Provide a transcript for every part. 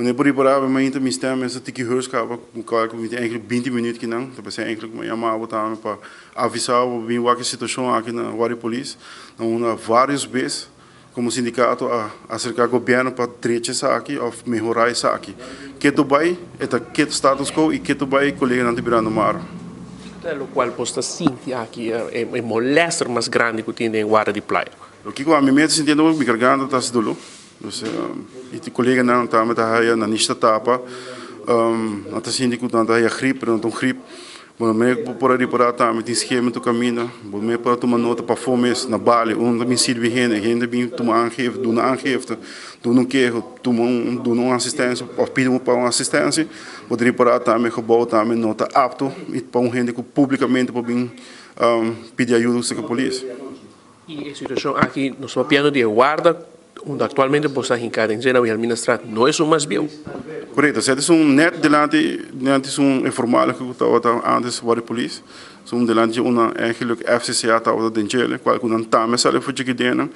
Wanneer por ripará mi mainta mi stem mester tiki hus kaba ku kal ku mi tin eigenlijk 20 minuut kinan. Ta p'esei eigenlijk mi a yama abo tambe pa avisá bo pa bin wak e situashon aki na Warda di Polis. Na unda vários bes komo sindikato a aserká gobièrnu pa drecha esaki òf mehorá esaki. Ketu bai e ta ketu status quo i ketu bai koleganan ta birando maru. Kiko ta lokual bo ta sinti aki e molèster mas grandi ku tin den Warda di Playa? Loke ku ami mes ta sintiendo mi garganta ta hasi doló. Dus y ti coleganan tambe ta haya nan nish ta tapa, nan ta sinti cu nan ta haya grip, pero no ta un grip. Bo me por a ripara tambe tin schema tur caminda, bo me por a tuma nota pafó mes na bali unda ta bin sirbi hende, hende bin tuma aangifte, duna aangifte, duna un keho, tuma un duna un asistencia of pidi pa un asistencia, bo ta ripara tambe gebouw tambe no ta apto pa un hende cu publicamente por bin pidi ayuda cerca polis. Y e situacion aki nos ta papiando di e warda unda actualmente bo sta hinca den dje na Wilhelminastraat no es un mas bieu. Correcto, esei ta un net dilanti dilanti esun e voormalige cu tabata antes warda di polis, esun dilanti dje una eigenlijk FCCA tabata den djele cual cu nan tambe a sali for dje kidenan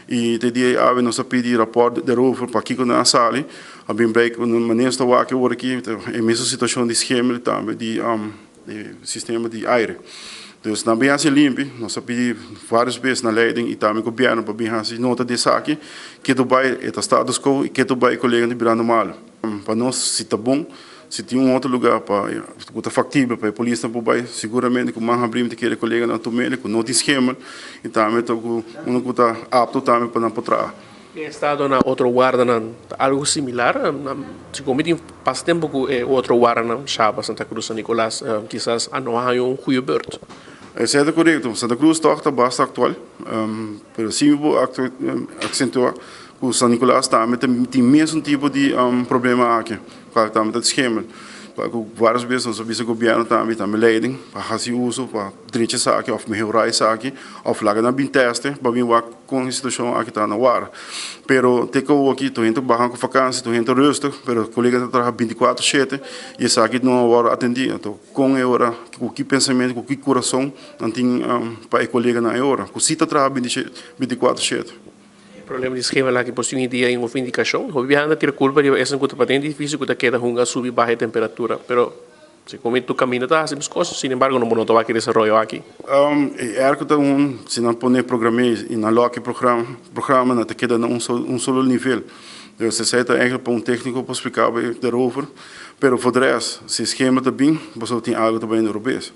y te dia awe nos a pidi rapport derover pakico nan a sali, a bin blijk cu nan manera nos ta wak awor aki e mesun situacion di schemel tambe di. E sistema di aire. Dus nan bin hasi limpi, nos a pidi varios bes na leiding y tambe gobierno pa bin hasi nota di esaki, ketu bay e ta status quo y ketu bay e coleganan ta birando malo. Pa nos si ta bon, si tin un otro lugar pa cu ta factibel pa e polisnan por bay, seguramente cu man habri mi ta kere e coleganan tumele cu no tin schemel y tambe ta cu uno cu ta apto tambe pa nan por traha. E estado na otro wardanan ta algo similar. Segun mi tin pasa tempo ku e otro wardanan, Shaba, Santa Cruz, San Nicolas, kisas a no haña un goeie beurt. Esei ta korekto. Santa Cruz tòg ta basta aktual, pero si mi por aksentuá ku San Nicolas tambe tin mesun tipo di problema aki, kual tambe ta schemel. Ku vários bes nos a bisa gobièrnu tambe i tambe leiding pa hasi uso pa drecha esaki òf mehorá esaki òf laga nan bin tèste pa bin wak kon e situashon aki ta na wara. Pero te ku awoki tur hende baha ku fakansi, tur hende rustig, pero kolega ta traha 24/7 i esaki no a wòrdu atendí. Anto kon e ora, ku ki pensamentu, ku ki kurason nan tin pa e koleganan e ora ku si ta traha 24/7. E problema di schema la ki por sigui dia en of indikashon. Hopi biaha nan ta tira kulpa riba esnan ku ta paden difísil ku ta keda hunga subi baha e temperatura. Pero si komo tur kaminda ta hasi mes kos, sin embargo no bo no ta wak e desaroyo aki. E airco ta un, si nan pone program'é i nan lòk e programa nan ta keda na un un solo nivel. Dus esei ta eigenlijk pa un tékniko por splika bo daarover. Pero for de rest, si e schema ta bin, boso tin algu ta bai na robes.